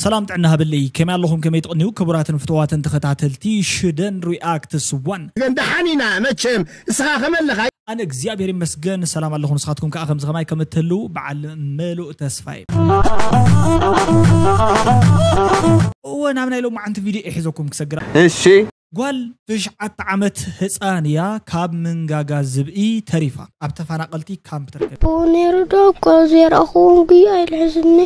ሰላም ጥዕና ሃብለይ፣ ከመይ ኣለኹም? ከመይ ትቕንዩ? ክቡራትን ፍትዋትን ተኸታተልቲ ሽደን ሪኣክትስ ዋን። ግን ደሓን ኢና መቸም፣ ንስኻ ከመይ ኣለኻ? ኣነ እግዚኣብሔር ይመስገን ሰላም ኣለኹ፣ ንስኻትኩም ከኣ ከምዚ ከማይ ከም እትህልዉ በዓል ምሉእ ተስፋ እየ። እወ፣ ናብ ናይ ሎማዓንቲ ቪድዮ እየ ሒዘኩም ክሰግራ። እሺ። ጓል ትሽዓተ ዓመት ህፃን እያ ካብ ምንጋጋ ዝብኢ ተሪፋ ኣብ ተፈናቐልቲ ካምፕ ትርከብ። ብኡ ነይሩ ዶ እኮ ዘይረኣኹ እውን ጉያ ኣይልሕዝኒ።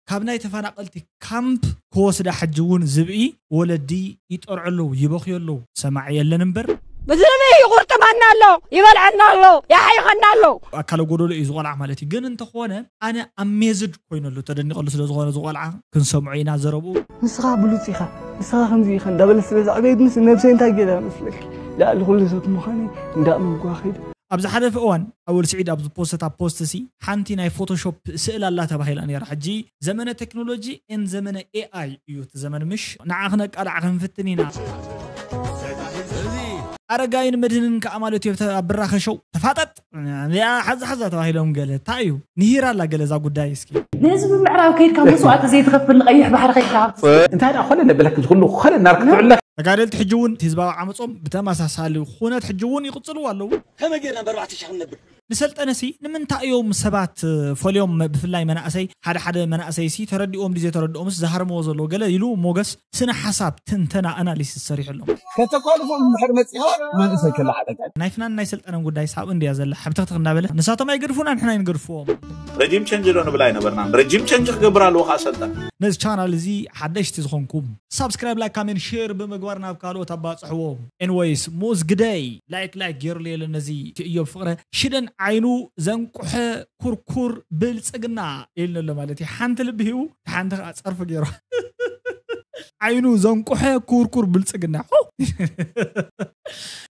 ካብ ናይ ተፈናቐልቲ ካምፕ ክወስዳ ሕጂ እውን ዝብኢ ወለዲ ይጠርዑ ኣለዉ፣ ይበኽዩ ኣለዉ። ሰማዒ የለን እምበር። ብዝብኢ ይቑርጥመና ኣሎ፣ ይበልዐና ኣሎ፣ ያሓይኸና ኣሎ። ኣካለ ጎደሎ እዩ ዝቖልዓ ማለት እዩ። ግን እንተኾነ ኣነ ኣሜዝድ ኮይነ ኣሎ፣ ተደኒቐሉ ስለ ዝኾነ ዝቖልዓ ክንሰምዖ ኢና ዘረብኡ። ንስኻ ብሉጽ ኢኻ፣ ንስኻ ከምዚ ኢኻ እንዳበለ ስለ ዘዕበየትንስ ነብሰይ እንታይ ገይረ መስለኪ? ልዕሊ ኩሉ ሰብ ምዃነይ እንዳእመንኩዋ ከይደ። ኣብ ዝሓለፈ እዋን ኣወል ስዒድ ኣብ ዝፖስታ ፖስት ሲ ሓንቲ ናይ ፎቶሾፕ ስእል ኣላ ተባሂላ ነይራ። ሕጂ ዘመነ ቴክኖሎጂ ኤን ዘመነ ኤኣይ እዩ እቲ ዘመን፣ ምሽ? ንዓ ክነቃላዕ ክንፍትን ኢና። ኣረጋይን መድህንን ከኣ ማለት እዩ፣ ኣብ ብራኸ ሾው ተፋጠጥ፣ እዚኣ ሓዛ ሓዛ ተባሂሎም ገለ። እንታይ እዩ? ንሂር ኣላ ገለ እዛ ጉዳይ እስኪ። ንህዝቢ ምዕራብ ከይድካ መስዋእቲ ዘይትኸፍል ንቐይሕ ባሕሪ ከይድካ ሃብቲ። እንታይ ደኣ ኮነ ነብለክ ዝኹሉ ኮነ እናርክ ትዕለ። ተጋደልቲ ሕጂ እውን ህዝባዊ ዓመጾም ብተመሳሳሊ ኩነት ሕጂ እውን ይቕጽልዎ ኣለዉ። ከመይ ጌርና ብኣርባዕተ ሽሕ ክንነብር? ንሰልጠነሲ ንምንታይ እዮም ሰባት፣ እ፣ ፈልዮም፣ ብፍላይ መናእሰይ፣ ሓደ ሓደ መናእሰይሲ ተረዲኦም ድዩ ዘይተረድኦምስ ዝሃርምዎ ዘለዉ ገለ ኢሉ ሞገስ ስነ ሓሳብ ትንተና ኣናሊሲስ ሰሪሑ ኣሎ። ከተቋልፎም እንድሕር መጺኻ መንእሰይ ከለዓዕለካ። ናይ ፍናን ናይ ሰልጠነን ጉዳይ ሳብ እንድያ ዘላ፣ ሕብትኽትኽ እንዳበለ ንሳቶም ኣይገድፉና፣ ንሕና ኣይንገድፍዎም። ረጂም ቸንጅ ዶ ንብል ኣይነበርናን? ረጂም ቸንጅ ክገብር ኣለዎ ከኣ ሰልጠነ። ነዚ ቻናል እዚ ሓደሽቲ ዝኾንኩም ሳብስክራይብ፣ ላይክ፣ ካሜንት፣ ሼር ብምግባር ናብ ካልኦት ኣባጽሕዎም። ኤንወይስ፣ ሙዝ ግደይ ላይክ ላይክ ገይሩሉ የለ ነዚ እዮብ ፍቕረ። ሽደን ዓይኑ ዘንቁሐ ኩርኩር ብልጽግና ኢልኒ ኣሎ ማለት እዩ። ሓንቲ ልቢ ሂቡ፣ ሓንቲ ኸኣ ጸርፊ ገይሩ። ዓይኑ ዘንቁሐ ኩርኩር ብልጽግና።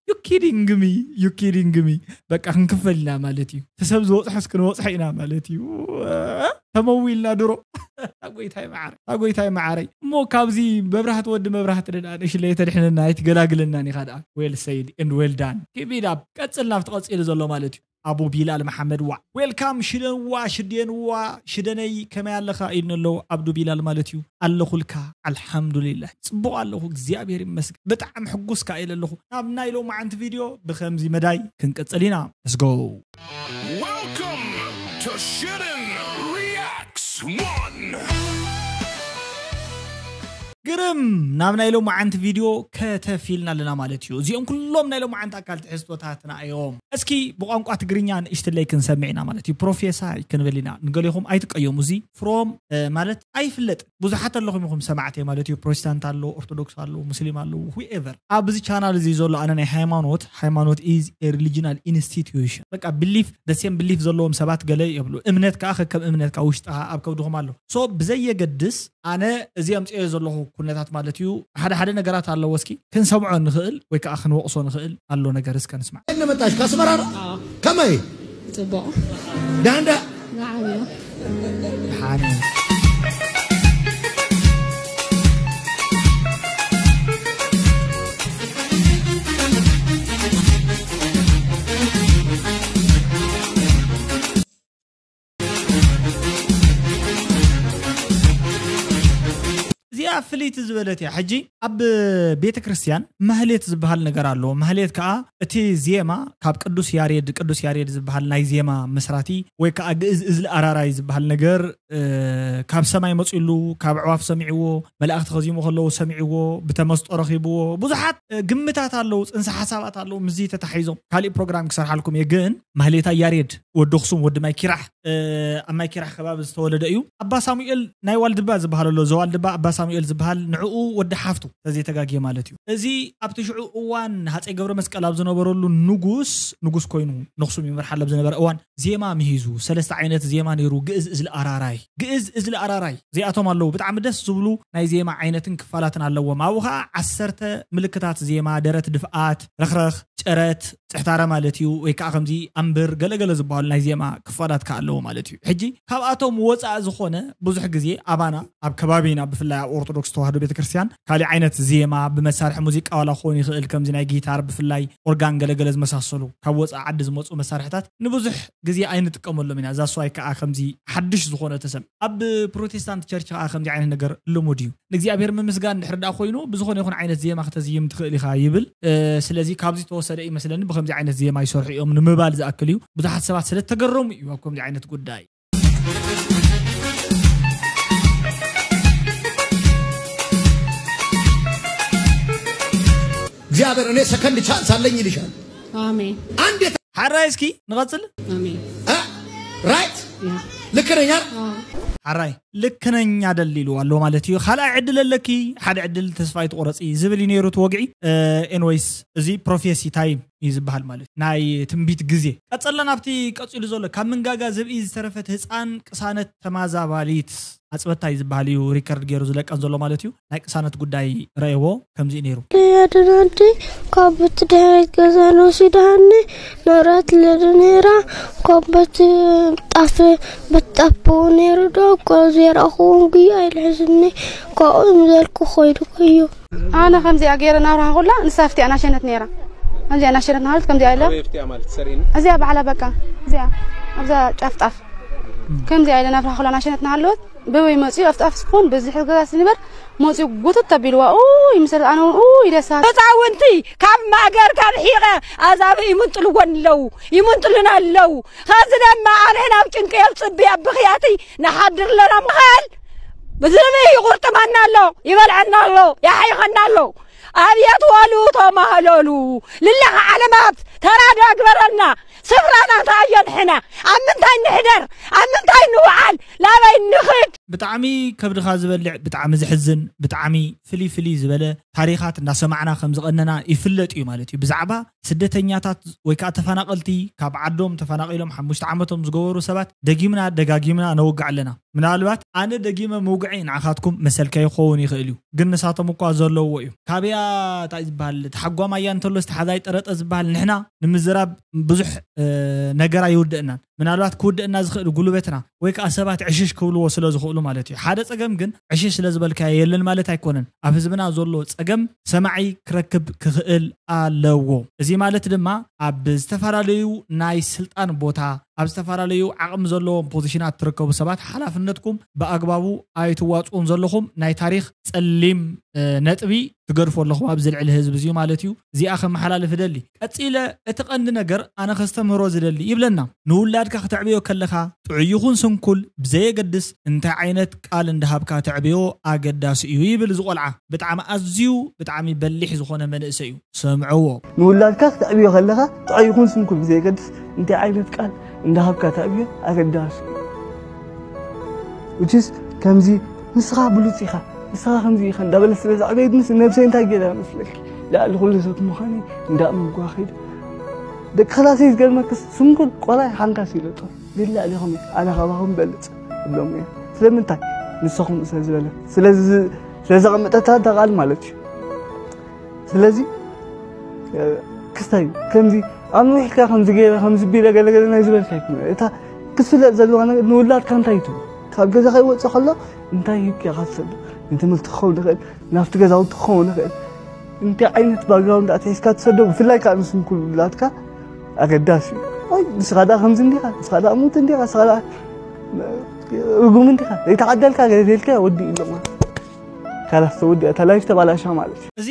ዩ ኪዲንግ ሚ፣ ዩ ኪዲንግ ሚ። በቃ ክንክፈል ኢና ማለት እዩ። እቲ ሰብ ዝበጽሖስ ክንበጽሖ ኢና ማለት እዩ። ተመዊልና ድሮ። ኣጎይታይ መዓረይ፣ ኣጎይታይ መዓረይ። እሞ ካብዚ መብራህቲ ወዲ መብራህቲ ደኣ ንእሽለይ ተድሕነና ኣይትገላግለናን ኢኻ ደኣ። ዌል ሰይድ ኤንድ ዌል ዳን። ኪፕ ኢት ኣፕ። ቀጽል ናብቲ ቀጺሉ ዘሎ ማለት እዩ። ኣቡ ቢላል መሓመድ ዋ። ዌልካም ሽደንዋ፣ ሽዴንዋ፣ ሽደነይ ከመይ ኣለኻ ኢልኒ ኣሎ ኣብዱ ቢላል ማለት እዩ። ኣለኹልካ፣ ኣልሓምዱሊላህ። ጽቡቕ ኣለኹ፣ እግዚኣብሔር ይመስገን። ብጣዕሚ ሕጉስ ከኣ ኢለ ኣለኹ። ናብ ናይ ሎማዓንቲ ቪድዮ ብኸምዚ መዳይ ክንቅጽል ኢና። Let's go። Welcome to Shiden Reacts one. ግርም፣ ናብ ናይ ሎማዓንቲ ቪድዮ ከተፊልና ኣለና ማለት እዩ። እዚኦም ኩሎም ናይ ሎማዓንቲ ኣካል ትሕዝቶታትና እዮም። እስኪ ብቋንቋ ትግርኛ ንእሽትለይ ክንሰምዕ ኢና ማለት እዩ። ፕሮፌሳይ ክንብል ኢና። ንገሌኹም ኣይትቀየሙ። እዚ ፍሮም፣ እ፣ ማለት ኣይፍለጥ። ብዙሓት ኣለኹም ኢኹም ሰማዕተይ ማለት እዩ። ፕሮቴስታንት ኣሎ፣ ኦርቶዶክስ ኣሎ፣ ሙስሊም ኣሎ፣ whoever። ኣብዚ ቻናል እዚ ዘሎ ኣነ ናይ ሃይማኖት፣ ሃይማኖት is a religional institution። በቃ ቢሊፍ፣ the same ቢሊፍ ዘለዎም ሰባት ገለ የብሉ። እምነት ከኣ ከከም እምነትካ ውሽጥኻ ኣብ ከብድኹም ኣሎ። ሶ ብዘየገድስ ኣነ እዚ ኣምጽኦ ዘለኹ ኩነታት ማለት እዩ። ሓደ ሓደ ነገራት ኣለዎ እስኪ ክንሰምዖ ንኽእል ወይ ከኣ ክንወቕሶ ንኽእል ኣሎ ነገር እስከ ንስማዕ። ከመይ መጣሽ? ከስመራ ነው? አዎ። ከመይ? ጽቡቕ። ዳንዳ? ንዓብዮ። ሓኒ። እዚኣ ፍልይቲ ዝበለት እያ። ሕጂ ኣብ ቤተ ክርስቲያን ማህሌት ዝበሃል ነገር ኣሎ። ማህሌት ከኣ እቲ ዜማ ካብ ቅዱስ ያሬድ፣ ቅዱስ ያሬድ ዝበሃል ናይ ዜማ መስራቲ ወይ ከኣ ግእዝ እዝሊ ኣራራይ ዝበሃል ነገር፣ እ፣ ካብ ሰማይ መጺሉ፣ ካብ ኣዕዋፍ ሰሚዕዎ፣ መላእኽቲ ከዚሙ ከለዉ ሰሚዕዎ፣ ብተመስጦ ረኺብዎ፣ ብዙሓት፣ እ፣ ግምታት ኣለዉ፣ ጽንሰ ሓሳባት ኣለዉ፣ ምስዚ ተታሒዞም። ካሊእ ፕሮግራም ክሰርሓልኩም እየ፣ ግን ማህሌታይ ያሬድ፣ ወዲ ኣኽሱም፣ ወዲ ማይ ኪራሕ፣ እ፣ ኣብ ማይ ኪራሕ ከባቢ ዝተወለደ እዩ። ኣባ ሳሙኤል ናይ ዋልድባ ዝበሃል ኣሎ፣ ዘዋልድባ ኣባ ሳሙኤል ዝበሃል፣ ንዕኡ ወዲ ሓፍቱ ተዘይተጋግየ ማለት እዩ። እዚ ኣብቲ ሽዑ እዋን ሃፀይ ገብረ መስቀል ኣብ ዝነበረሉ ንጉስ፣ ንጉስ ኮይኑ ነኽሱም ይመርሓሉ ኣብ ዝነበረ እዋን ዜማ ምሂዙ፣ ሰለስተ ዓይነት ዜማ ነይሩ፣ ግእዝ፣ እዝሊ፣ ኣራራይ። ግእዝ፣ እዝሊ፣ ኣራራይ እዚኣቶም ኣለዉ። ብጣዕሚ ደስ ዝብሉ ናይ ዜማ ዓይነትን ክፋላትን ኣለዎም። ኣብኡ ኸዓ ዓሰርተ ምልክታት ዜማ፣ ደረት፣ ድፍኣት፣ ረኽረኽ፣ ጨረት፣ ጽሕታረ ማለት እዩ፣ ወይ ከዓ ከምዚ ኣምብር፣ ገለገለ ዝበሃሉ ናይ ዜማ ክፋላት ከዓ ኣለዎ ማለት እዩ። ሕጂ ካብኣቶም ወፃእ ዝኾነ ብዙሕ ግዜ ኣባና ኣብ ከባቢና፣ ብፍላይ ኣብ ኦርቶዶክስ ተዋህዶ ቤተክርስትያን፣ ካሊእ ዓይነት ዜማ ብመሳርሒ ሙዚቃ ዋላ ክኸውን ይኽእል፣ ከምዚ ናይ ጊታር፣ ብፍላይ ኦርጋን፣ ገለገለ ዝመሳሰሉ ካብ ወፃእ ዓዲ ዝመፁ መሳርሕታት ንብዙሕ ግዜ ኣይንጥቀመሎም ኢና። ዛስዋይ ከዓ ከምዚ ሓድሽ ዝኾነ ተሰም ኣብ ፕሮቴስታንት ቸርች ከዓ ከምዚ ዓይነት ነገር ልሙድ እዩ። ንእግዚኣብሔር ምምስጋን ድሕር ደኣ ኮይኑ ብዝኾነ ይኹን ዓይነት ዜማ ክተዝይም ትኽእል ኢኻ ይብል። ስለዚ ካብዚ ተወሰደ እዩ መስለኒ ብከምዚ ዓይነት ዜማ ይሰርሑ እዮም ንምባል ዝኣክል እዩ። ብዙሓት ሰባት ስለ ተገረሙ እዩ ኣብ ከምዚ ዓይነት ጉዳይ። እግዚአብሔር እኔ ሰከንድ ቻንስ አለኝ ይልሻል። አሜን። አንድ ሐራይ እስኪ ንቐጽል። አሜን። ራይት ልክ ነኝ። ሐራይ ልክ ነኝ ኣደል ኢሉ ኣሎ ማለት እዩ። ካልኣይ ዕድል ኣለኪ፣ ሓደ ዕድል ተስፋ ኣይትቑረጺ ዝብል እዩ ነይሩ እቲ ወግዒ። ኤንወይስ እዚ ፕሮፌሲ ታይም እዩ ዝበሃል ማለት እዩ፣ ናይ ትንቢት ግዜ። ቀጸልና ኣብቲ ቀጺሉ ዘሎ ካብ መንጋጋ ዝብኢ ዝተረፈት ህፃን ቅሳነት ተማዛባሊት ኣፅበታ እዩ ዝበሃል እዩ ሪከርድ ገይሩ ዝለቀን ዘሎ ማለት እዩ። ናይ ቅሳነት ጉዳይ ረእዎ ከምዚ እዩ ነይሩ። ያድናዲ ካብ ብቲ ድሕሪት ገዛ ነውሲዳሃኒ ንረት ልድኔራ ካብ በቲ ጣፍ ብጣቦ ነይሩ ዶ እኮ ዜራእኹውን ጉያ ይልሕዝኒ ካብኡ ምዘልኩ ኮይዱ እዩ። ኣነ ከምዚኣ ገይረ ናብርሃ ኩላ ንሳ ፍቲኣ ናሸነት ነይራ። ከምዚኣ ናሸነት ናሃለት ከምዚኣ ኢለ ኣበይ ፍቲኣ ማለት ሰሪኒ? እዚኣ ባዕላ በቃ እዚኣ ኣብዛ ጫፍ ጣፍ ከምዚኣ ኢለ ናብርሃ ኩላ ናሸነት ናሃለወት በበይ መፅኡ ኣብቲ ኣፍ ስኮን በዚ ሕዚ ገዛ ስንበር መፅኡ ጉትት ኣቢልዋ ኡይ ምሰለት ኣነ እውን ኡይ ደሳ ህፃውንቲ ካብ ማእገር ካብ ሒቐ ኣዛብእ ይምንጥልወን ኣለዉ ይምንጥሉና ኣለዉ። ኸዚ ደማ ኣነ ናብ ጭንቂ ኣብ ጽቢ ኣብ ብኽያትይ ንሓድር ኣለና ምኻል ብዝብኢ ይቑርጥመና ኣሎ ይበልዐና ኣሎ ይሓይኸና ኣሎ። ኣብየት ወሉ ተማህለሉ ልለኻ ዓለማት ተራዶ ግበረልና። ስፍራና እንታይ ኣዮ ንሕና ኣብ ምንታይ ንሕደር ኣብ ምንታይ ንውዓል ናበይ ንኽድ። ብጣዕሚ ከብድኻ ዝበልዕ ብጣዕሚ ዝሕዝን ብጣዕሚ ፍልይ ፍልይ ዝበለ ታሪኻት እንዳሰማዕና ከም ዝቐነና ይፍለጥ እዩ ማለት እዩ። ብዛዕባ ስደተኛታት ወይ ከዓ ተፈናቐልቲ ካብ ዓዶም ተፈናቒሎም ሓሙሽተ ዓመቶም ዝገበሩ ሰባት ደጊምና ደጋጊምና ነውግዕ ኣለና። ምናልባት ኣነ ደጊመ ምውግዐይ ንዓኻትኩም መሰልካ ይኸውን ይኽእል እዩ፣ ግን ንሳቶም እኳ ዘለውዎ እዩ። ካበያ እንታይ ዝበሃል ተሓጓማያ እንተሎ ዝተሓዛይ ጠረጠ ዝበሃል ንሕና ንምዝራብ ብዙሕ ነገር ኣይውድእናን። ምናልባት ክውድእና ዝኽእል ጉልበትና ወይ ከዓ ሰባት ዕሽሽ ክብልዎ ስለ ዝኽእሉ ማለት እዩ። ሓደ ፀገም ግን ዕሽሽ ስለ ዝበልካዮ የለን ማለት ኣይኮነን። ኣብ ህዝብና ዘሎ ፀገም ሰማዒ ክረክብ ክኽእል ኣለዎ። እዚ ማለት ድማ ኣብ ዝተፈላለዩ ናይ ስልጣን ቦታ ኣብ ዝተፈላለዩ ዓቕሚ ዘለዎም ፖዚሽናት ትርከቡ ሰባት ሓላፍነትኩም ብኣግባቡ ኣይትዋፅኡን ዘለኹም ናይ ታሪኽ ፀሊም ነጥቢ ትገድፎ ኣለኹም ኣብዚ ልዕሊ ህዝቢ እዚዩ ማለት እዩ። እዚኣ ከመሓላልፍ እደሊ። ቀጺለ እቲ ቀንዲ ነገር ኣነ ከስተምህሮ ዝደሊ ይብለና። ንውላድካ ክተዕብዮ ከለኻ ጥዑይ ይኹን ስንኩል ብዘየገድስ እንታይ ዓይነት ቃል እንዳሃብካ ተዕብዮ ኣገዳሲ እዩ ይብል እዚ ቆልዓ። ብጣዕሚ ኣዝዩ ብጣዕሚ በሊሕ ዝኾነ መንእሰይ እዩ። ሰምዕዎ። ንውላድካ ክተዕብዮ ከለኻ ጥዑይ ይኹን ስንኩል ብዘየገድስ እንታይ ዓይነት ቃል እንዳሃብካ ተዕብዮ ኣገዳሲ እዩ። Which is ከምዚ ንስኻ ብሉጽ ኢኻ ንስኻ ከምዚ ኢኻ እንዳበለ ስለ ዘዕበየትንስ ነብሰይ እንታይ ገይረ መስለኪ ልዕሊ ኩሉ ሰብ ምዃነይ እንዳእመንኩዋ ከይደ ደቂ ክላሰይ ዝገርመክስ ስንኩል ቆልዓ ሓንካስ ይለጦ ግን ልዕሊኹም እየ ኣነ ካባኹም በልጽ እብሎም እየ ስለምንታይ ንስኹም ስለ ዝበለ ስለዘቐመጠታ እታ ቃል ማለት እዩ ስለዚ ክስታይ ከምዚ ኣንዊሕካ ከምዚ ገይረ ከምዚ ቢለ ገለገለ ናይ ዝበልካ ኣይኮነ እታ ክትፍለጥ ዘለዋ ነገር ንውላድካ እንታይ ትብል ካብ ገዛ ከይወፅእ ከሎ እንታይ ሂብካ ኢኻ ትሰዶ ንትምህርቲ ክኸውን ይኽእል ናብቲ ገዛውቲ ክኸውን ይኽእል እንታይ ዓይነት ባክግራውንድ ኣትሒዝካ ትሰዶ ብፍላይ ከዓ ንስንኩል ውላድካ ኣገዳሲ እዩ ንስኻ ደኣ ከምዚ እንዲኻ ንስኻ ደኣ ሙት እንዲኻ ንስኻ ደኣ ርጉም እንዲኻ ዘይተዓደልካ ገለ ተልካ ወዲ ኢሎም ካላስ ተወዲኣ እታ ላይፍ ተባላሻ ማለት እዩ። እዚ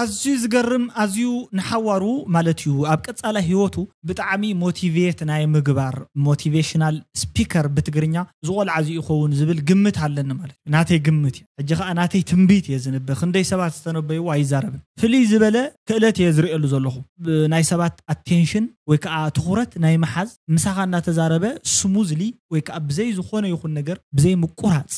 ኣዝዩ ዝገርም ኣዝዩ ንሓዋሩ ማለት እዩ ኣብ ቀጻላይ ህይወቱ ብጣዕሚ ሞቲቬት ናይ ምግባር ሞቲቬሽናል ስፒከር ብትግርኛ ዝቆልዓ እዚ ይኸውን ዝብል ግምት ኣለኒ ማለት እዩ ናተይ ግምት እዩ ሕጂ ከዓ ናተይ ትንቢት እየ ዝንበ ክንደይ ሰባት ዝተነበይዎ ኣይዛረብን ፍልይ ዝበለ ክእለት እየ ዝርእየሉ ዘለኹ ናይ ሰባት ኣቴንሽን ወይ ከዓ ትኹረት ናይ ምሓዝ ምሳኻ እናተዛረበ ስሙዝሊ ወይ ከዓ ብዘይ ዝኾነ ይኹን ነገር ብዘይ ምቁራፅ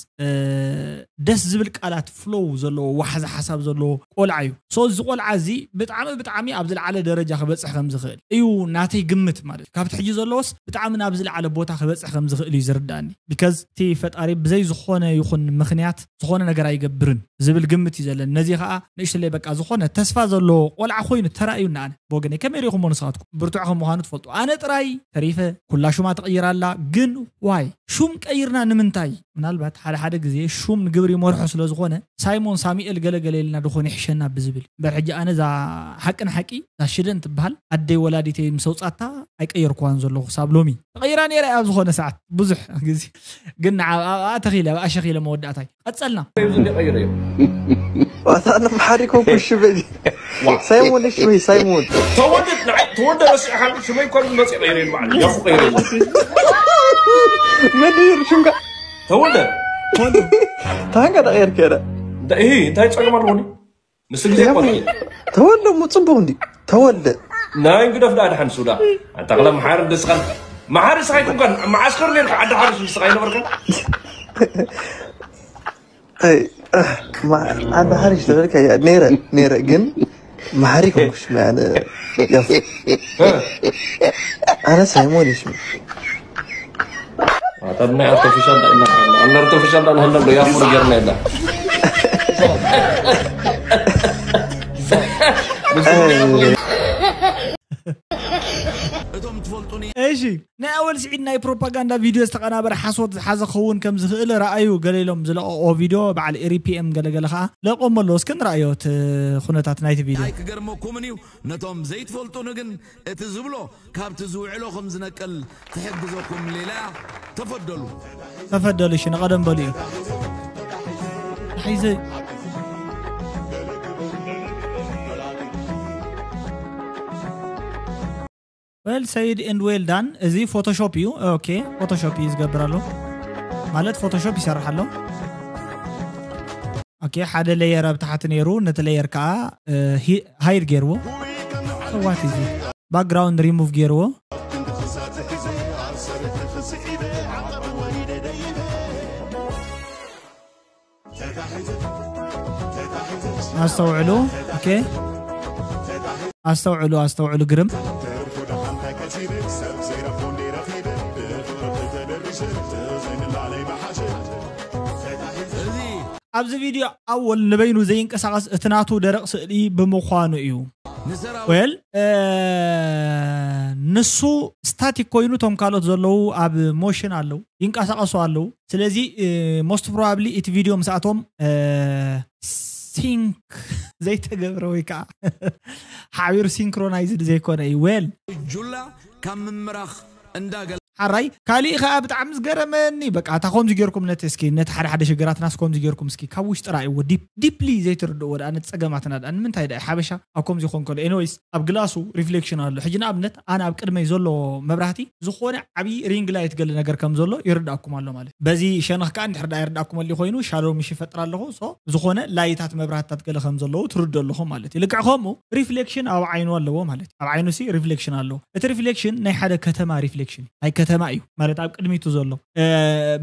ደስ ዝብል ቃላት፣ ፍሎው ዘለዎ፣ ዋሕዚ ሓሳብ ዘለዎ ቆልዓ እዩ። So እዚ ቆልዓ እዚ ብጣዕሚ ብጣዕሚ ኣብ ዝለዓለ ደረጃ ክበፅሕ ከም ዝኽእል እዩ ናተይ ግምት። ማለት ካብቲ ሕጂ ዘለዎስ ብጣዕሚ ናብ ዝለዓለ ቦታ ክበፅሕ ከም ዝኽእል እዩ ዝርዳእኒ። Because እቲ ፈጣሪ ብዘይ ዝኾነ ይኹን ምኽንያት ዝኾነ ነገር ኣይገብርን ዝብል ግምት እዩ ዘለኒ። ነዚ ከዓ ንእሽተለይ በቃ ዝኾነ ተስፋ ዘለዎ ቆልዓ ኮይኑ ተራእዩና። ኣነ ብወገነይ ከመይ ሪኹሞ ንስኻትኩም? ብርቱዕ ከም ምዃኑ ትፈልጡ። ኣነ ጥራይ ተሪፈ ኩላ ሹማ ትቕይር ኣላ። ግን ዋይ ሹም ቀይርና ንምንታይ? ምናልባት ሓደ ሓደ ግዜ ሹም ንግብሪ ይመርሖ ስለ ዝኾነ ሳይሞን ሳሙኤል ገለገለ ኢልና ድኾነ ይሕሸና ብዝብል እምበር፣ ሕጂ ኣነ እዛ ሓቂ ንሓቂ እዛ ሽደን ትበሃል ኣደይ ወላዲተይ ምስ ኣውጻታ ኣይቀየርኩዋን ዘለኹ ክሳብ ሎሚ። ተቐይራ ነይራ እያ ኣብ ዝኾነ ሰዓት ብዙሕ ግዜ፣ ግን ንዓ ኣብኣ ተኺለ ኣብኣ ሸኺለ መወዳእታይ ቀጸልና። ዋታ ነማሓሪ ኮንኩ ሽበይ ሳይሞን ሽበይ ሳይሞን ተወልድ ንዓይ ተወልደ ረሲዕካ ሽመይ እኳ መፅእ ቀይረ ይባዓል ያፉ ቀይረ መድር ሽምካ ተወልደ ታንካ ተቐየር ከረ እንታይ ይሄ እንታይ ፀገም ኣለዎ? ምስ ግዜ እኮ ነው። ተወልደ እሞ ፅቡቅ እንዲ ተወልደ ናይ ግደፍ ዳ ድሓን ሱዳ ኣንታ ክለ መሓር ደስኻን መሓር ስኻይ ኩንካን መዓስከር ነርካ ዓዲ ሓርሽ ንስኻ ይነበርካ ኣይ ማ- ዓዲ ሓርሽ ተበልካ እያ ነረ ነረ ግን መሓሪ ኮንኩሽ ኣነ ያፍ ኣነ ሳይሞን ይሽም ኣታ ናይ ኣርቲፊሻል ዳ ኢልና ኣለ ኣርቲፊሻል ዳ ንህንደሎ ያፉር ጌርና የላ እሺ ናይ ኣወል ስዒድ ናይ ፕሮፓጋንዳ ቪድዮ ዝተቐናበረ ሓሶት ዝሓዘ ክኸውን ከም ዝኽእል ረኣዩ። ገለ ኢሎም ዝለቐኦ ቪድዮ በዓል ኤሪፒኤም ገለገለ ከዓ ለቆሞ ኣለዎ። እስከ ንረኣዮ እቲ ኩነታት ናይቲ ቪድዮ። ኣይ ክገርመኩምን እዩ። ነቶም ዘይትፈልጡኒ ግን እቲ ዝብሎ ካብቲ ዝውዕሎ ከም ዝነቅል ትሕግዘኩም ሌላ ተፈደሉ። ተፈደሉ እሺ ንቐደም በሉ እዩ ሒዘ well said and well done። እዚ ፎቶሾፕ እዩ። ኦኬ ፎቶሾፕ እዩ ዝገብር ኣሎ ማለት ፎቶሾፕ ይሰርሕ ኣሎ። ኦኬ ሓደ ሌየር ኣብ ታሕቲ ነይሩ፣ ነቲ ሌየር ከዓ ሃይድ ገይርዎ። ሰዋት እዚ ባክግራውንድ ሪሙቭ ገይርዎ። ኣስተውዕሉ። ኦኬ ኣስተውዕሉ ኣስተውዕሉ ግርም ኣብዚ ቪድዮ ኣወል ንበይኑ ዘይንቀሳቐስ እቲ ናቱ ደረቕ ስእሊ ብምዃኑ እዩ well ንሱ ስታቲክ ኮይኑ እቶም ካልኦት ዘለዉ ኣብ ሞሽን ኣለዉ ይንቀሳቐሱ ኣለዉ ስለዚ most probably እቲ ቪድዮ ምስኣቶም ሲንክ ዘይተገብረ ወይ ከዓ ሓቢሩ ሲንክሮናይዝድ ዘይኮነ እዩ well ጁላ ካብ ምምራኽ እንዳገለ ሓራይ ካሊእ ከዓ ብጣዕሚ ዝገረመኒ በቃ እታ ከምዚ ጌርኩም ነቲ እስኪ ነቲ ሓደ ሓደ ሽግራትናስ ከምዚ ጌርኩም እስኪ ካብ ውሽጢ ራእይዎ ዲፕሊ ዘይትርድእዎ ደኣ ነቲ ፀገማትና ደኣ ንምንታይ ደኣ ሓበሻ ኣብ ከምዚ ይኾን ከሎ ኤኒወይስ ኣብ ግላሱ ሪፍሌክሽን ኣሎ ሕጂ ንኣብነት ኣነ ኣብ ቅድመይ ዘሎ መብራህቲ ዝኾነ ዓብዪ ሪንግ ላይት ገለ ነገር ከም ዘሎ ይርዳእኩም ኣሎ ማለት በዚ ሸነኽ ከዓ እንድሕር ደኣ ይርዳእኩም ኣሎ ኮይኑ ሻዶ ምሽ ይፈጥር ኣለኹ ሶ ዝኾነ ላይታት መብራህትታት ገለ ከም ዘለዉ ትርዱ ኣለኹ ማለት እዩ ልክዕ ከምኡ ሪፍሌክሽን ኣብ ዓይኑ ኣለዎ ማለት እዩ ኣብ ዓይኑ ሲ ሪፍሌክሽን ኣለዎ እቲ ሪፍሌክሽን ናይ ሓደ ከተማ ሪፍሌክሽን ናይ ከተማ እዩ ማለት ኣብ ቅድሚቱ ዘሎ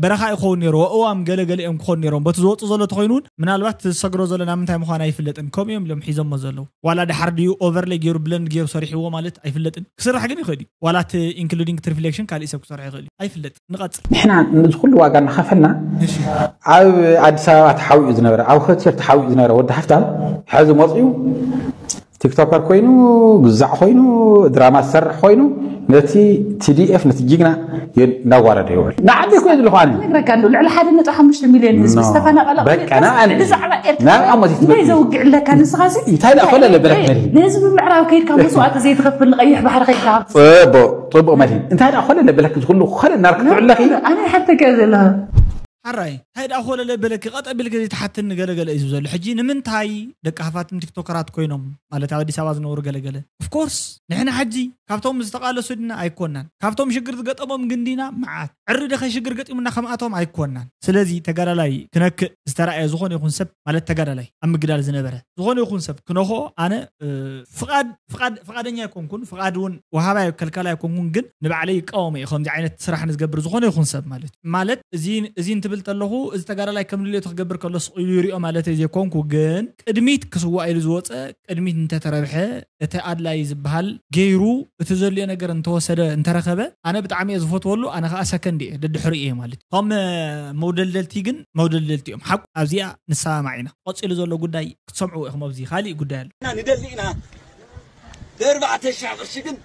በረኻ ይኸውን ነይሩ እዋም ገለገለ እዮም ክኾኑ ነይሮም በቲ ዝወፁ ዘሎ ተኮይኑ እውን ምናልባት ዝሰግሮ ዘሎ ናብ ምንታይ ምዃን ኣይፍለጥን ከምኡ እዮም ሎም ሒዞሞ ዘለዉ ዋላ ድሓር ድዩ ኦቨርለይ ገይሩ ብለንድ ገይሩ ሰሪሕዎ ማለት ኣይፍለጥን ክስራሕ ግን ይኽእል እዩ ዋላ እቲ ኢንክሉዲንግ ሪፍሌክሽን ካሊእ ሰብ ክሰርሖ ይኽእል እዩ ኣይፍለጥ ንቐፅል ንሕና እዚ ኩሉ ዋጋ እናኸፈልና ኣብ ኣዲስ ኣበባ ተሓዊኡ ዝነበረ ኣብ ሆቴል ተሓዊኡ ዝነበረ ወዲ ሃፍታም ሕዚ መፅኡ ቲክቶከር ኮይኑ ግዛዕ ኮይኑ ድራማ ዝሰርሕ ኮይኑ ነቲ ቲዲኤፍ ነቲ ጅግና እናዋረደ ይውዕል ንዓዲ ኮ ዝልኹ ኣነ ነግረካ ኣሎ ልዕሊ ሓደ ነጥቢ ሓሙሽተ ሚልዮን ህዝቢ ዝተፈናቐለ በቃ ንዓኒ ብዛዕባ ኤርትራ እንታይ ዘውግዕ ኣለካ ንስኻ እንታይ ደኣ ኮለለ በለክ መሪ ንህዝቢ ምዕራብ ከይድካ መስዋእቲ ዘይትኸፍል ንቐይሕ ባሕሪ ከይድካ ጽቡቕ ጽቡቕ መሪ እንታይ ደኣ ኮለለ በለክ ዝኹሉ ኮለ እናርክ ትዕለኺ ኣነ ሓተካ ዘለኻ ሓራይ እንታይ ደኣ ኮለለ በለኪ ቀጥ ኣቢልኪ ዘይትሓትኒ ገለገለ እዩ ዝብል ዘሎ ሕጂ ንምንታይ ደቂ ሃፋትም ቲክቶከራት ኮይኖም ማለት ኣብ ኣዲስ ኣበባ ዝነብሩ ገለገለ ኦፍኮርስ ንሕና ሕጂ ካብቶም ዝተቓለሱ ድና ኣይኮናን ካብቶም ሽግር ዝገጠሞም ግን ዲና መዓት ዕሪ ደኸ ሽግር ገጢሙና ከምኣቶም ኣይኮናን ስለዚ ተጋዳላይ ክነክእ ዝተረኣየ ዝኾነ ይኹን ሰብ ማለት ተጋዳላይ ኣብ ምግዳል ዝነበረ ዝኾነ ይኹን ሰብ ክነኽኦ ኣነ ፍቓድ ፍቓድ ፍቓደኛ ኣይኮንኩን ፍቓድ እውን ወሃባይ ከልካላይ ኣይኮንኩን ግን ንባዕለይ ይቃወሞ እየ ከምዚ ዓይነት ስራሕ ንዝገብር ዝኾነ ይኹን ሰብ ማለት ማለት እዚ እዚ ክብል ተለኹ፣ እዚ ተጋዳላይ ከም ድሌቱ ክገብር ከሎ ስቕ ኢሉ ይሪኦ ማለተይ ዘይኮንኩ፣ ግን ቅድሚት ክስዋእ ኢሉ ዝወፀ፣ ቅድሚት እንተተረብሐ፣ እቲ ኣድላይ ዝበሃል ገይሩ፣ እቲ ዘድልዮ ነገር እንተወሰደ፣ እንተረኸበ፣ ኣነ ብጣዕሚ እየ ዝፈትወሉ። ኣነ ከዓ ሰከንድ እየ፣ ደድሕሪ እየ ማለት እዩ። እቶም መውደልደልቲ ግን መውደልደልቲ እዮም። ሓቁ ኣብዚኣ ንሰማማዕ ኢና። ቀፂሉ ዘሎ ጉዳይ ክትሰምዕዎ ኢኹም። ኣብዚ ካሊእ ጉዳይ ኣሎ። ንደሊ ኢና። ብኣርባዕተ ሺሕ ቅርሺ ግን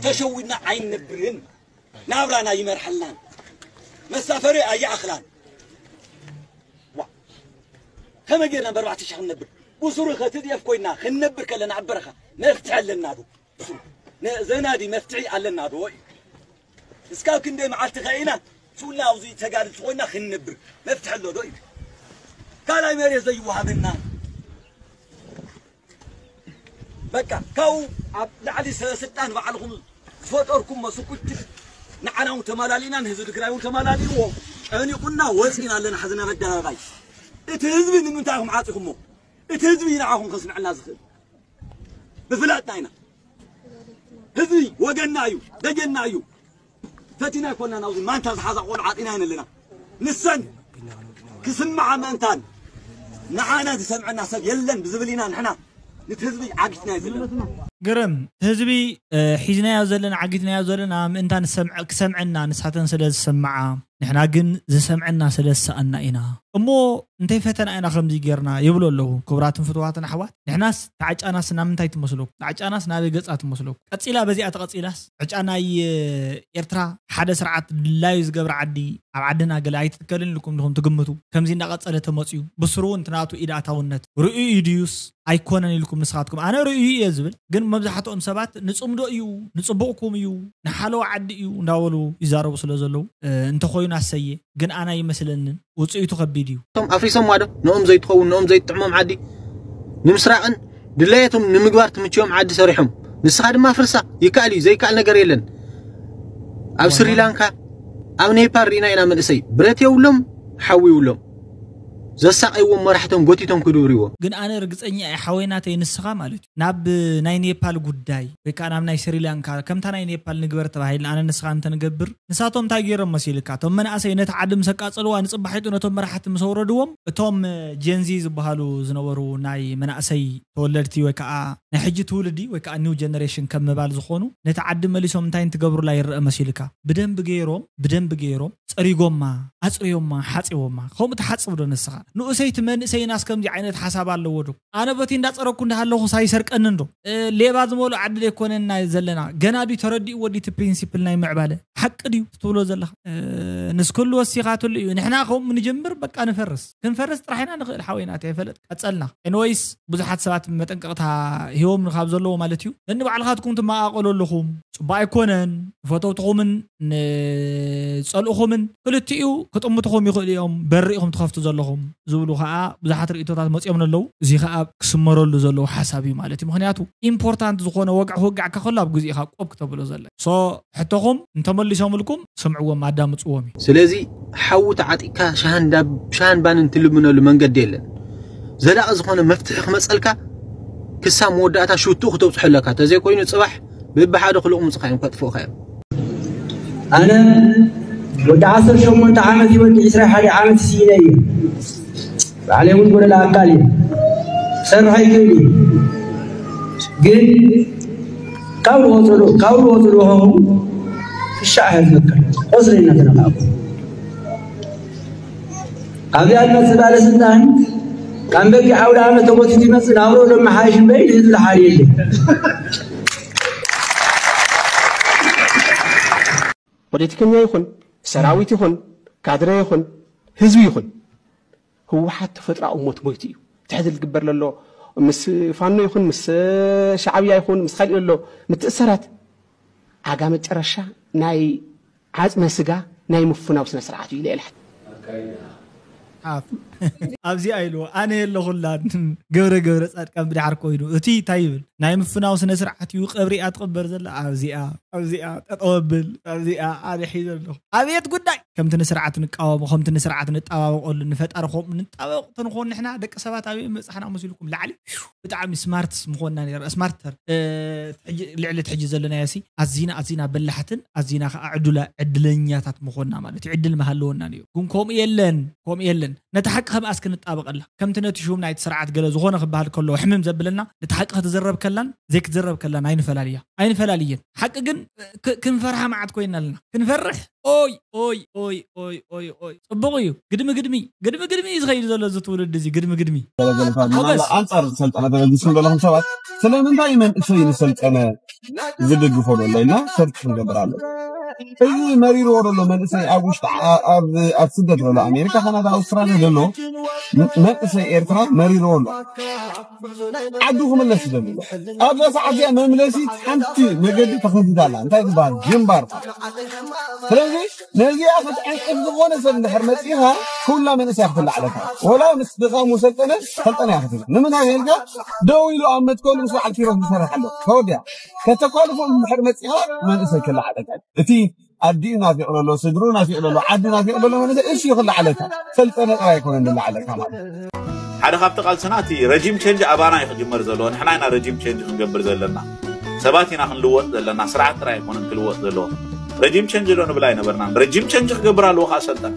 ተሸዊድና ኣይንነብርን። ናብራና ይመርሐልናን መሳፈሪ ኣይኣኽላን። ዋ፣ ከመይ ጌርና ብኣርባዕተ ሺሕ ክንነብር? ብሱሩ ከትድየፍ ኮይና ክንነብር ከለና ኣብ በረኻ መፍትሒ ኣለና ዶ? ብሱሩ ነ-፣ ዘናዲ መፍትሒ ኣለና ዶ እዩ? እስካብ ክንደይ መዓልቲ ከኢና ሱላ ኣብዚ ተጋድልቲ ኮይና ክንነብር መፍትሒ ኣሎ ዶ እዩ? ካልኣይ መሬት ዘይወሃበና በቃ ካብኡ ኣብ ላዕሊ ሰበ ስልጣን ባዕልኹም ዝፈጠርኩሞ ስኩችት ንዓና እውን ተማላሊእና ንህዝቢ ትግራይ እውን ተማላሊእዎ ጨኒቁና ወፂና ኣለና። ሕዚ ናብ ኣደባባይ እቲ ህዝቢ ንምንታይ ኢኹም ዓፂኹሞ? እቲ ህዝቢ እዩ ንዓኹም ከስምዐና ዝኽእል። ብፍላጥና ኢና። ህዝቢ ወገንና እዩ፣ ደጀንና እዩ። ፈቲና ኣይኮናን ኣብዚ ማንታ ዝሓዛ ቆልዓ ዓፂና ኢና ኣለና። ንሰን ክስምዓ ምእንታን ንዓና ዝሰምዐና ሰብ የለን ብዝብል ኢና ንሕና ንቲ ህዝቢ ዓጊትና እዩ ዘለና። ግርም ህዝቢ፣ እ፣ ሒዝናዮ ዘለና ዓጊትናዮ ዘለና ምእንታን ዝሰምዐ-፣ ክሰምዐና ንሳተን ስለ ዝሰምዓ፣ ንሕና ግን ዝሰምዐና ስለ ዝሰኣና ኢና። እሞ እንተይፈተና ኢና ከምዚ ጌርና ይብሉ ኣለዉ። ክቡራትን ፍትዋትን ኣሕዋት፣ ንሕናስ ተዓጫናስ ናብ ምንታይ ትመስለኩም? ተዓጫናስ ናበይ ገጻ ትመስለኩም? ቀጺላ በዚኣ ተቐጺላስ ዕጫ ናይ ኤርትራ ሓደ ስርዓት ድላዩ ዝገብር ዓዲ ኣብ ዓድና ገለ ኣይትትከልን ኢልኩም ዲኹም ትግምቱ? ከምዚ እናቐጸለ ተመጽዩ ብስሩ እውን እቲ ናቱ ኢድ ኣታውነት ርእዩ ድዩስ ኣይኮነን ኢልኩም ንስኻትኩም? ኣነ ርእዩ እየ ዝብል፣ ግን መብዛሕትኦም ሰባት ንጽምዶ እዩ፣ ንጽቡቕኩም እዩ፣ ንሓለዋ ዓዲ እዩ እንዳበሉ ይዛረቡ ስለ ዘለዉ፣ እ፣ እንተኾይኑ ኣሰየ፣ ግን ኣነ ኣይመስለንን። ውጽኢቱ ከቢድ እዩ። እቶም ኣፍሪሶምዋ ዶ? ንኦም ዘይትኸውን፣ ንኦም ዘይትጥዕሞም ዓዲ ንምስራቕን ድላየቶም ንምግባር ትምችዮም ዓዲ ሰሪሖም። ንስኻ ድማ ፍርሳ። ይከኣል እዩ፣ ዘይከኣል ነገር የለን። ኣብ ስሪላንካ፣ ኣብ ኔፓል ርኢና ኢና መንእሰይ። ብረት የብሎም፣ ሓዊ የብሎም። ዘሳቐይዎም መራሕቶም ጎቲቶም ክድብርዎ። ግን ኣነ ርግጸኛ እየ፣ ሓወይ ናተይ ንስኻ ማለት እዩ። ናብ ናይ ኔፓል ጉዳይ ወይ ከዓ ናብ ናይ ስሪላንካ፣ ከምታ ናይ ኔፓል ንግበር ተባሂልና ኣነ ንስኻ እንተንገብር፣ ንሳቶም እንታይ ገይሮም መሲልካ? እቶም መናእሰይ ነቲ ዓዲ ምስ ኣቃጸልዋ ንጽባሒጡ ነቶም መራሕቲ ምስ ኣውረድዎም፣ እቶም ጀንዚ ዝበሃሉ ዝነበሩ ናይ መናእሰይ ተወለድቲ ወይ ከዓ ናይ ሕጂ ትውልዲ ወይ ከዓ ኒው ጀነሬሽን ከም ምባል ዝኾኑ ነቲ ዓዲ መሊሶም እንታይ እንትገብሩላ ይረአ መሲልካ? ብደንቢ ገይሮም፣ ብደንቢ ገይሮም ጸሪጎማ፣ ኣጽርዮማ፣ ሓጽቦማ። ከምኡ ትሓጽብ ዶ ንስኻ? ንኡሰይቲ መንእሰይናስ ከምዚ ዓይነት ሓሳብ ኣለዎ ዶ? ኣነ በቲ እንዳጸረኩ እንዳሃለኹስ ኣይሰርቀንን ዶ? እ፣ ሌባ ዝመልኦ ዓዲ ዘይኮነና ዘለና። ገና ድዩ ተረዲእዎ ድዩ እቲ ፕሪንሲፕል ናይ ምዕባለ? ሓቂ ድዩ ትብሎ ዘለኻ? እ፣ ንስክሉ ወሲኻትሉ እዩ። ንሕና ከምኡ ንጅምር፣ በቃ ንፈርስ። ክንፈርስ ጥራሕ ኢና ንኽእል፣ ሓወይና፣ ተይፈለጥ ቀጸልና። ኤንወይስ፣ ብዙሓት ሰባት መጠንቀቕታ ሂቦም ካብ ዘለዎ ማለት እዩ። ነንባዕልኻትኩም ትመቓቐሉ ኣለኹም። ጽቡቕ ኣይኮነን። ንፈተውትኹምን ንጸልእኹምን ክልቲኡ ክጥምትኹም ይኽእሉ እዮም። በሪ ኢኹም ትኸፍቱ ዘለኹም ዝብሉ ኸኣ ብዙሓት ርእይቶታት መጺኦም ኣለዉ። እዚ ኸኣ ክስመረሉ ዘለዎ ሓሳብ እዩ ማለት እዩ። ምኽንያቱ ኢምፖርታንት ዝኾነ ወግዒ ክውጋዕ ከሎ ኣብ ግዜኡ ኢኻ ቆብ ክተብሎ ዘለ። ሶ ሕቶኹም እንተመሊሶምልኩም ስምዕዎም፣ ኣዳምጽዎም እዩ። ስለዚ ሓዊ ተዓጢቕካ ሻሃን ዳብ-፣ ሻሃን ባንን ትልምነሉ መንገዲ የለን። ዘላቒ ዝኾነ መፍትሒ ክመጸልካ ክሳብ መወዳእታ ሽቱኡ ክተብጽሖ ኣለካ። ተዘይኮይኑ ጽባሕ ብብሓደ ክልቕሙጽኻ እዮም፣ ከጥፍኡኻ እዮም። ኣነ ወዲ ዓሰርተ ሸሞንተ ዓመት እዩ፣ ወዲ ዕስራ ሓደ ዓመት ስኢነ እዩ። ባዕለይ እውን ጎደል ኣካል እዩ። ክሰርሕ ኣይክእል እዩ። ግን ካብ ዝወፅሉ፣ ካብ ዝወፅሉ ከኹ ክሻዕ እየ ዝመክር። ቆስሊ እናተነካእኩ። ካብዚኣ ዝመፅእ ባለስልጣን ካብ በጊዕ ኣውደ ዓመት ተጎቲቱ ይመፅእ፣ ናብሮ ዶ መሓይሽ እምበይ ንህዝቢ ዝሓር የለን። ፖለቲከኛ ይኹን፣ ሰራዊት ይኹን፣ ካድረ ይኹን፣ ህዝቢ ይኹን፣ ህወሓት ተፈጥሮኣዊ ሞት ሞይቱ እዩ። እቲ ሕዚ ዝግበር ዘሎ ምስ ፋኖ ይኹን፣ ምስ ሻዕብያ ይኹን፣ ምስ ካሊእ ዘሎ ምትእሰራት፣ ዓጋ መጨረሻ ናይ ዓጽመ ስጋ ናይ ምፍናው ስነ ስርዓት እዩ ኢለ እየ ልሓት። ሓፍ። ኣብዚኣ ኢልዎ፣ ኣነ የለኹላን። ገብረ ገብረ ጻድቃን ብድሓር ኮይኑ፣ እቲ እንታይ ይብል? ናይ ምፍናው ስነ ስርዓት እዩ፣ ቀብሪ እያ ትቕበር ዘላ። ኣብዚኣ፣ ኣብዚኣ፣ ጠጠው ኣብል፣ ኣብዚኣ፣ ኣነ ሒዘ ኣለኹ። ኣብየት ጉዳይ! ከምቲ ንስርዓት ንቃወሞ፣ ከምቲ ንስርዓት ንጠባበቐሉ፣ ንፈጣሪ ከምኡ ንጣበቕ ተንኾን ንሕና ደቂ ሰባት ኣብየ ምበጻሕና መሲልኩም ላዕሊ? ብጣዕሚ ስማርትስ ምኾንና ነይርና። ስማርተር ልዕሊ ሕጂ ዘለናዮ ሲ ኣዚና ኣዚና በላሕትን ኣዚና ከዓ ዕዱላ ዕድለኛታት ምኾንና ማለት እዩ። ዕድል መሃለወና ነይሩ። ግን ከምኡ የለን፣ ከምኡ የለን። ነቲ ሓቂ ከምኣስ ክንጣበቐላ ከምቲ ነቲ ሹም ናይቲ ስርዓት ገለ ዝኾነ ክበሃል ከሎ ሕምም ዘብለና፣ ነቲ ሓቂ ክትዝረብ ከላን ዘይክትዝረብ ከላን ኣይንፈላልያ ኣይንፈላልየን። ሓቂ ግን ክንፈርሓ መዓት ኮይና ኣለና። ክንፈርሕ ኦይ ኦይ ኦይ ኦይ ኦይ ኦይ ጽቡቕ እዩ። ግድሚ ግድሚ ግድሚ ግድሚ እዩ ዝኸይድ ዘሎ እዚ ትውልድ እዚ ግድሚ ግድሚ። ገለገለታት ምናለ ሞገስ። ኣንጻር ዝሰልጠነ ተበጊስኩም ዘለኹም ሰባት ስለምንታይ መንእሰይ ንሰልጠነ ዝድግፎ ዘሎ ኢልና ሰርች ክንገብር ኣሎ። እዚ መሪርዎ ዘሎ መንእሰይ ኣብ ውሽጢ ዓ- ኣብ ኣብ ስደት ዘሎ ኣሜሪካ ካናዳ ኣውስትራልያ ዘሎ መንእሰይ ኤርትራ መሪርዎ ኣሎ። ዓዱ ክምለስ ይደሊ ኣሎ። ኣብዛ ሰዓት እዚኣ መምለሲት ሓንቲ መገዲ ተኸፊታ ኣላ። እንታይ ዝበሃል ግንባር። ስለዚ ነዚኣ ክትዕንቅፍ ዝኾነ ሰብ እንድሕር መፂኻ ኩላ መንእሰያ ክትላዕለካ ወላ ምስ ድኻ ሙሰልጠነ ሰልጠነ እያ ክትብል ንምንታይ ኢልካ ደው ኢሉ ኣብ መትከሉ ምስ በዓል ኪሮስ ዝሰርሕ ኣሎ ተወዲያ ከተኳልፎ እንድሕር መፂኻ መንእሰይ ክላዕለካ እቲ ኣዲኡ ናፊቕ ዘሎ ስድሩ ናፊቕ ዘሎ ዓዲ ናፊቕ ዘሎ መንእሰይ እሱ ክላዕለካ ሰልጠነ ጥራይ ኣይኮነን ዝላዕለካ ማለት ሓደ ካብቲ ቃልስና እቲ ረጂም ቸንጅ ኣባና እዩ ክጅመር ዘለዎ። ንሕና ኢና ረጂም ቸንጅ ክንገብር ዘለና። ሰባት ኢና ክንልወጥ ዘለና። ስርዓት ጥራይ ኣይኮነን ክልወጥ ዘለዎ። ረጂም ቸንጅ ዶ ንብል ኣይነበርናን። ረጂም ቸንጅ ክገብር ኣለዎ ከዓ ሰልጠነ።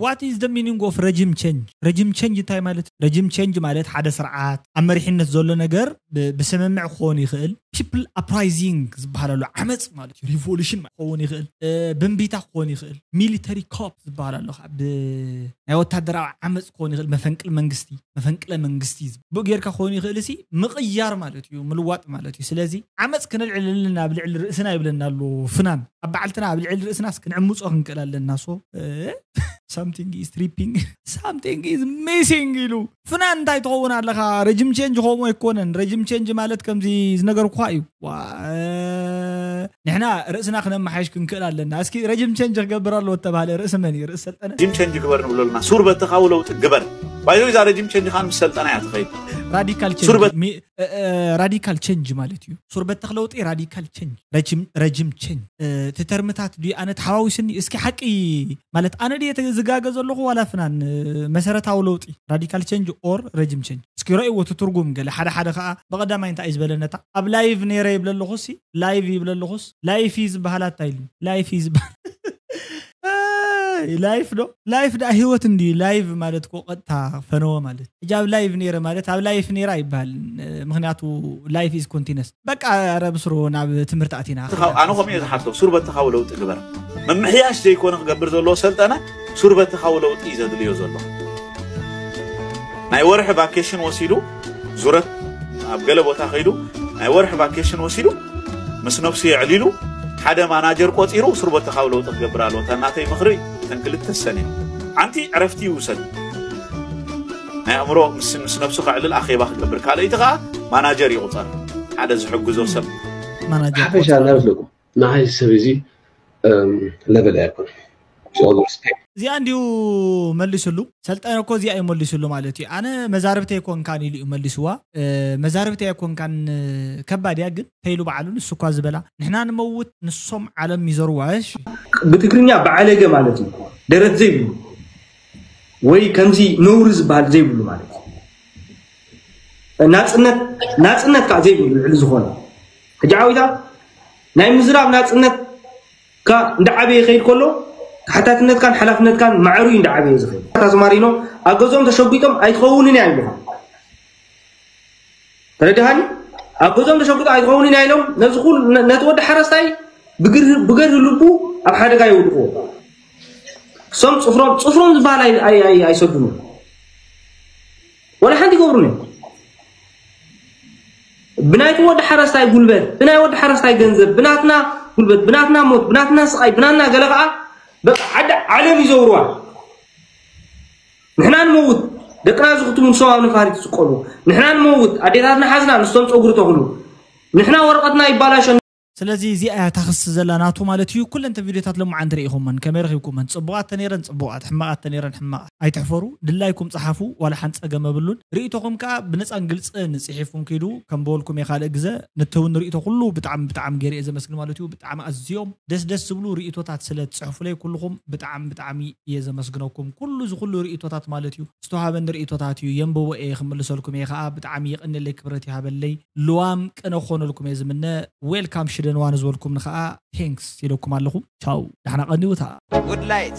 What is the meaning of regime change? Regime change እንታይ ማለት? ረጂም ቸንጅ ማለት ሓደ ስርዓት ኣብ መሪሕነት ዘሎ ነገር ብ- ብስምምዕ ክኸውን ይኽእል። People uprising ዝበሃል ኣሎ ዓመፅ ማለት እዩ። ሪቮሉሽን ክኸውን ይኽእል። እ፣ ብንቢታ ክኸውን ይኽእል። ሚሊተሪ ኮፕ ዝበሃል ኣሎ ከዓ ብ- ናይ ወታደራዊ ዓመፅ ክኸውን ይኽእል። መፈንቅል መንግስቲ መፈንቅለ መንግስቲ ብኡ ጌርካ ክኸውን ይኽእል ሲ ምቕያር ማለት እዩ ምልዋጥ ማለት እዩ። ስለዚ ዓመፅ ክነልዕልልና ኣብ ልዕሊ ርእስና ይብለና ኣሎ ፍናን ኣብ በዓልትና ኣብ ልዕሊ ርእስናስ ክንዕምፆ ክንክእል ኣለና። So something is tripping, something is missing ኢሉ ፍናን እንታይ ትኸውን ኣለኻ? ረጅም ቸንጅ ከምኡ ኣይኮነን። ረጅም ቸንጅ ማለት ከምዚ ዝነገርኩኻ እዩ። ዋ ንሕና ርእስና ክነመሓይሽ ክንክእል ኣለና። እስኪ ረጅም ቸንጅ ክገብር ኣለዎ እተባሃለ ርእሲ መን እዩ? ርእሲ ሰልጠነ ጅም ቸንጅ ግበር ንብሎ ኣለና። ሱር በተኻዊ ለውጢ ግበር። ባይዞ እዛ ረጅም ቸንጅ ካን ምስ ሰልጠና እያ ትኸይድ። ራዲካል ሱር በት- ራዲካል ቸንጅ ማለት እዩ። ሱር በተኽ ለውጢ ራዲካል ቸንጅ፣ ረጅም ረጅም ቸንጅ። እቲ ተርምታት ድዩ ኣነ ተሓዋዊስኒ? እስኪ ሓቂ ማለት ኣነ ድየ ዝጋገ ዘለኹ ዋላ ፍናን? መሰረታዊ ለውጢ ራዲካል ቸንጅ ኦር ረጅም ቸንጅ። እስኪ ረእይዎ እቲ ትርጉም ገለ ሓደ ሓደ ከዓ ብቐዳማይ እንታይ እዩ ዝበለነታ ኣብ ላይቭ ነይረ ይብለ ኣለኹ ሲ ላይቭ ይብለ ኣለኹስ ላይፍ እዩ ዝበሃል ኣታ ኢሉ ላይፍ እዩ ዝበሃል ላይፍ ዶ ላይፍ ዳ ህይወት እንዲ ላይፍ ማለት ኮ ቀጥታ ፈነወ ማለት ሕጂ ኣብ ላይፍ ነይረ ማለት ኣብ ላይፍ ነይራ ይበሃል። ምክንያቱ ላይፍ ኢዝ ኮንቲነስ በቃ ረ ብስሩ ናብ ትምህርቲ ኣቲና ኣነ ከምኡ እየ ዝሓቶ። ሱር በተኻዊ ለውጢ ግበር። ምምሕያሽ ዘይኮነ ክገብር ዘለዎ ሰልጠነ ሱር በተኻዊ ለውጢ እዩ ዘድልዮ ዘሎ። ናይ ወርሒ ቫኬሽን ወሲዱ ዙረት ኣብ ገለ ቦታ ከይዱ ናይ ወርሒ ቫኬሽን ወሲዱ ምስ ነብሱ የዕሊሉ ሓደ ማናጀር ቆፂሩ ሱር በተኻዊ ለውጢ ክገብር ኣለዎ። እታ ናተይ ምኽሪ እተን ክልተ ሰነ ሓንቲ ዕረፍቲ ይውሰድ። ናይ ኣእምሮ ምስ ምስ ነብሱ ከዕልል ኣኼባ ክገብር ካልኣይቲ ከዓ ማናጀር ይቑፀር። ሓደ ዝሕግዞ ሰብ ማናጀር ሓፈሻ እንዳበለኩም ንዓይ ሰብ እዚ ለበል ኣይኮነ እዚኣ እንዲሁ መሊስሉ ሰልጠነ እኮ እዚኣ እዩ መሊስሉ ማለት እዩ። ኣነ መዛርብተይ ኮንካን ኢሉ እዩ መሊስዋ። መዛርብተይ ኮንካን ከባድ እያ ግን ተይሉ በዓሉ ንሱ እኳ ዝበላ ንሕና ንመውት ንሶም ዓለም ይዘርዋ። እሺ ብትግርኛ በዓለገ ማለት እዩ። ደረት ዘይብሉ ወይ ከምዚ ነውሪ ዝበሃል ዘይብሉ ማለት እዩ። ናፅነት ናፅነት ከዓ ዘይብሉ ልዕሊ ዝኾነ ሕጂ ዓዊታ ናይ ምዝራብ ናፅነት ካ እንዳዓበየ ይኸይድ ከሎ ተሓታትነትካን ሓላፍነትካን ማዕሩ እዩ እንዳዓበየ ዝኸይድ። ኣስማሪኖ ኣብ ገዝኦም ተሸጒጦም ኣይትኸውንን እያ ይብሉኻ። ተረድሃኒ? ኣብ ገዝኦም ተሸጒጦም ኣይትኸውንን እያ ኢሎም ነዚ ኩሉ ነቲ ወዲ ሓረስታይ ብገርሂ ልቡ ኣብ ሓደጋ የውድቕዎ። እሶም ፅፍሮም ፅፍሮም ዝበሃል ኣይሰዱን ወላ ሓንቲ ይገብሩን እዮም። ብናይቲ ወዲ ሓረስታይ ጉልበት ብናይ ወዲ ሓረስታይ ገንዘብ ብናትና ጉልበት ብናትና ሞት ብናትና ስቃይ ብናትና ገለ ከዓ በቃ ዓዲ ዓለም ይዘውርዋ። ንሕና ንመውት ደቅና ዝኽትሙ ንሶም ኣብ ነፋሪት ዝስቀሉ ንሕና ንመውት ኣዴታትና ሓዝና ንሶም ፀጉሪ ተኽሉ ንሕና ወረቐትና ይባላሸ ስለዚ እዚኣ እያ ታኽሲ ዘላ ናቱ ማለት እዩ። ኩለን ተን ቪድዮታት ለማዓንቲ ርኢኹመን፣ ከመይ ረኺብኩመን? ጽቡቓት ተነይረን ጽቡቓት፣ ሕማቓት ተነይረን ሕማቓት። ኣይትሕፈሩ፣ ድላይኩም ጸሓፉ፣ ዋላ ሓንቲ ጸገም የብሉን። ርእይቶኹም ከኣ ብነጻን ግልጽን ጽሒፍኩም ኪዱ። ከም በወልኩም እየ ካልእ ግዘ ንትውን ርእይቶ ኩሉ ብጣዕሚ ብጣዕሚ ገይረ እየ ዘመስግን ማለት እዩ። ብጣዕሚ ኣዝዮም ደስ ደስ ዝብሉ ርእይቶታት ስለ ትጽሕፉለይ ኩልኹም ብጣዕሚ ብጣዕሚ እየ ዘመስግነኩም። ኩሉ እዚ ኩሉ ርእይቶታት ማለት እዩ ዝተዋሃበኒ ርእይቶታት እዩ፣ የንብቦ እየ፣ ክምልሰልኩም እየ ከኣ። ብጣዕሚ የቐንየለይ፣ ክብረት ይሃበለይ። ልዋም ቅነ ክኾነልኩም እየ ዝምነ። ዌልካም ሽደንዋ ንዝበልኩምኒ ከኣ ቴንክስ ኢለኩም ኣለኹ። ቻው፣ ዳሕና ቀንዩ። እታ ጉድ ላይት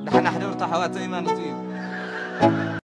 ዳሕና ሕደሩ ኣሕዋተይ ማለት እዩ።